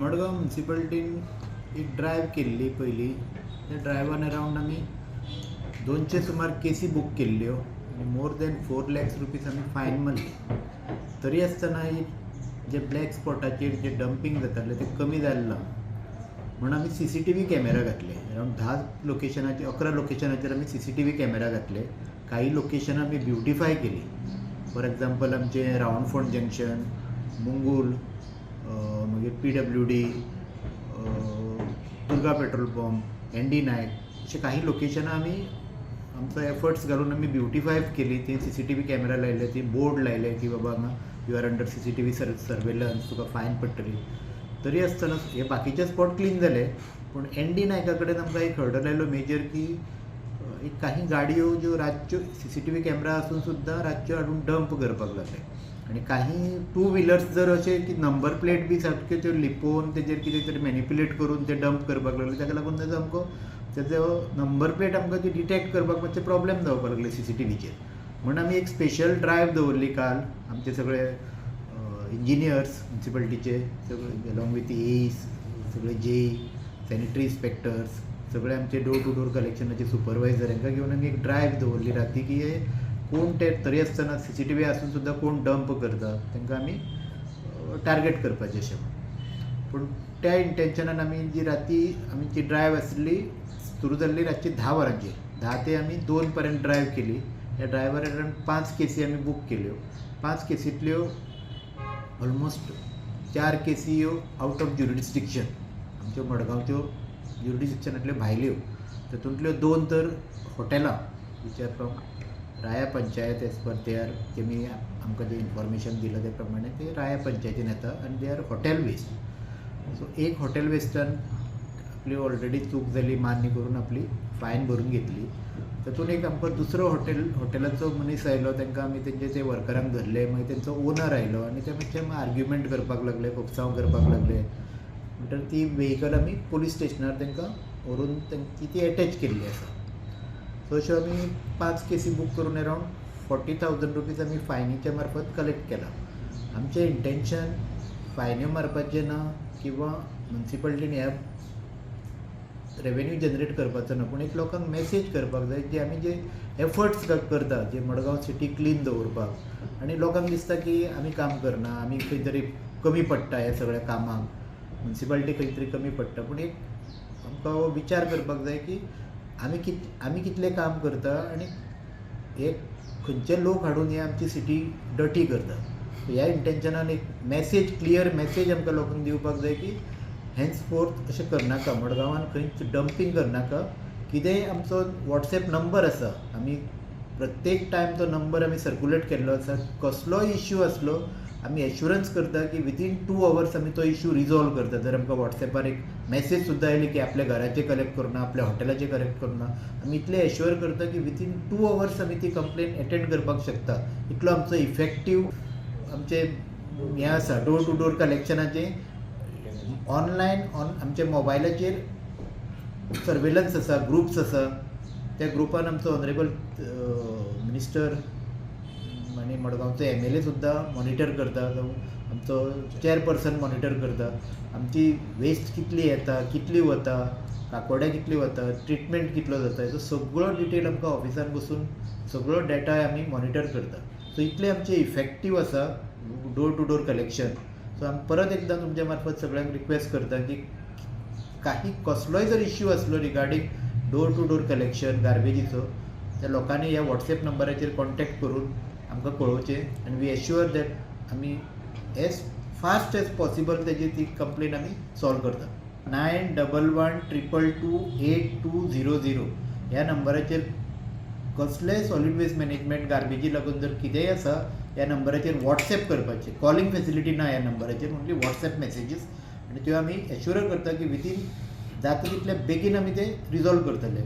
मडगांव म्युनिसिपालिटीन एक ड्रायव्ह केल्ली पयली. त्या ड्रायव्हान अरावंड आमी 200 सुमार केसी बूक केल्ल्यो आनी more than ₹4 lakhs आमी फायन मारली. तरी आसतना जे ब्लॅक स्पॉटाचेर जे डंपींग जातालें तें कमी जालें ना म्हणून आमी सीसीटीव्ही कॅमेरा घातले. अरावंड 10 लोकेशनाचेर, 11 लोकेशनाचेर आमी सीसीटीव्ही कॅमेरा घातले. काही लोकेशनां आमी ब्युटिफाय केली. फॉर एग्जाम्पल, आमचें रावणफोंड जंक्शन, मुंगूल, मागीर PWD, Durga petrol pump, N D Naik, अशे काही लोकेशनां आमी आमचो एफर्ट्स घालून आमी ब्युटिफाय केली. थंय सीसीटीव्ही कॅमेरा लायले, थंय बोर्ड लायले की बाबा हांगा you are under CCTV surveillance, तुका फायन पडटली. तरी आसतना हे बाकीचे स्पॉट क्लीन जाले, पूण एन डी नायका कडेन आमकां एक हर्डल आयलो मेजर की एक काही गाडयो ज्यो रातच्यो सीसीटीव्ही कॅमेरा आसून सुद्दां रातच्यो हाडून डंप करपाक लागले आनी काही टू व्हिलर्स जर अशे की नंबर प्लेट बी सारक्यो त्यो लिपोवन तेजेर कितें तरी मॅनिपुलेट करून ते डंप करपाक लागले. ताका लागून तेजो आमकां तेजो नंबर प्लेट आमकां ती डिटेक्ट करपाक मातशे प्रॉब्लेम जावपाक लागले सीसीटीव्हीचेर. म्हूण आमी एक स्पेशल ड्रायव्ह दवरली काल. आमचे सगळे इंजिनियर्स म्युनिसिपालिटीचे सगळे, अलॉंग विथ एईस, सगळे जेई, सॅनिटरी इन्स्पेक्टर्स, सगळे आमचे डोर टू डोर कलेक्शनाचे सुपरवायझर, हांकां घेवन आमी एक ड्रायव्ह दवरली राती की हे कोण ते तरी आसतना सीसीटीव्ही आसून सुद्दां कोण डंप करता तांकां आमी टार्गेट करपाचें अशें म्हूण. पूण त्या इंटेन्शनान आमी जी राती आमची ड्रायव्ह आसली, सुरू जाल्ली रातची 10 वरांचेर, 10 ते आमी 2 पर्यंत ड्रायव्ह केली. ह्या ड्रायव्हार अरावंड पांच केसी आमी बूक केल्यो. पांच केसींतल्यो ऑलमोस्ट चार केसी ह्यो आवट ऑफ ज्युरिडिस्डिक्शन, आमच्यो मडगांवच्यो ज्युरिडिस्डिक्शनांतल्यो भायल्यो. तातूंतल्यो दोन तर हॉटेलां which are from Raya panchayat. As per their तेमी आमकां जें इन्फॉर्मेशन दिलां ते प्रमाणे ते राया पंचायतीन येता आनी they are hotel waste. So एक हॉटेल वेस्टान आपली ऑलरेडी चूक जाली मान्य करून आपली फायन भरून घेतली. तातूंत एक आमकां दुसरो हॉटेलाचो मनीस आयलो. तांकां आमी तेंचे ते वर्करांक धरले. मागीर तेंचो ओनर आयलो आनी ते मातशे आर्ग्युमेंट करपाक लागले, कोपसांव करपाक लागले. म्हणटकीर ती वेहिकल आमी पोलीस स्टेशनार तांकां व्हरून तांची ती एटॅच केल्ली आसा. सो अश्यो आमी पांच केसी बूक करून अरावंड ₹40,000 आमी फायनीच्या मार्फत कलेक्ट केला. आमचें इंटेन्शन फायन्यो मारपाचें ना किंवां म्युनिसिपालिटीन ह्या रेवेन्यू जनरेट करपाचो ना, पूण एक लोकांक मॅसेज करपाक जाय जे आमी जे एफर्ट्स करता जे मडगांव सिटी क्लीन दवरपाक. आनी लोकांक दिसता की आमी काम करना, आमी खंय तरी कमी पडटा, ह्या सगळ्या कामाक म्युनिसिपालिटी खंय तरी कमी पडटा. पूण एक आमकां हो विचार करपाक जाय की आमी कितलें काम करता आनी हे खंयचे लोक हाडून हे आमची सिटी डटी करता. ह्या इंटेन्शनान एक मॅसेज, क्लियर मॅसेज आमकां लोकांक दिवपाक जाय की हेन्स फोर्थ अशें करनाका, मडगांवान खंयच डंपींग करनाका. कितेंय आमचो वॉट्सएप नंबर आसा, आमी प्रत्येक टायम तो नंबर आमी सर्कुलेट केल्लो आसा. कसलोय इश्यू आसलो, आमी एश्युरन्स करता की विदीन 2 अवर्स आमी तो इश्यू रिजॉल्व करता. जर आमकां वॉट्सएपार एक मॅसेज सुद्दां आयली की आपल्या घराचें कलेक्ट करुना, आपल्या हॉटेलाचें कलेक्ट करुना, आमी इतलें एश्युअर करता की विदीन 2 अवर्स आमी ती कंप्लेन एटेंड करपाक शकता. इतलो आमचो इफेक्टीव आमचें हें आसा. डोर टू डोर कलेक्शनाचें ऑनलायन ऑन आमच्या मोबायलाचेर सर्वेलन्स आसा, ग्रुप्स आसा. त्या ग्रुपान आमचो ऑनरेबल मिनिस्टर आनी मडगांवचो एमएलए सुद्दां मॉनिटर करता, आमचो चॅरपर्सन मॉनिटर करता. आमची वेस्ट कितली येता, कितली वता, काकोड्या कितली वता, ट्रिटमेंट कितलो जाता, हेजो सगळो डिटेल आमकां ऑफिसान बसून सगळो डेटा आमी मॉनिटर करता. सो इतलें आमचें इफेक्टीव आसा door to door collection. So आमी परत एकदां तुमच्या मार्फत सगळ्यांक रिक्वेस्ट करता की काही कसलोय जर इश्यू आसलो regarding door to door collection गार्बेजीचो, त्या लोकांनी ह्या वॉट्सएप नंबराचेर कॉन्टेक्ट करून आमकां कळोवचें आनी वी एश्युअर that आमी एज फास्ट एज पॉसिबल तेजी ती कंप्लेन आमी सॉल्व करता. 9112228200 ह्या नंबराचेर कसलेय सॉलीड वेस्ट मॅनेजमेंट गार्बेजी लागून जर कितेंय आसा, ह्या नंबराचेर वॉट्सएप करपाचें. कॉलिंग फेसिलिटी ना ह्या नंबराचेर, ओन्ली वॉट्सएप मॅसेजीस. आनी त्यो आमी एश्युअर करता की विदीन जाता तितले बेगीन आमी ते रिजॉल्व करतले.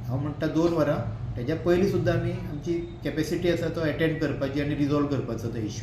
हांव म्हणटा 2 वरां, तेज्या पयलीं सुद्दां आमी आमची कॅपेसिटी आसा तो एटेंड करपाची आनी रिजॉल्व करपाचो तो इश्यू.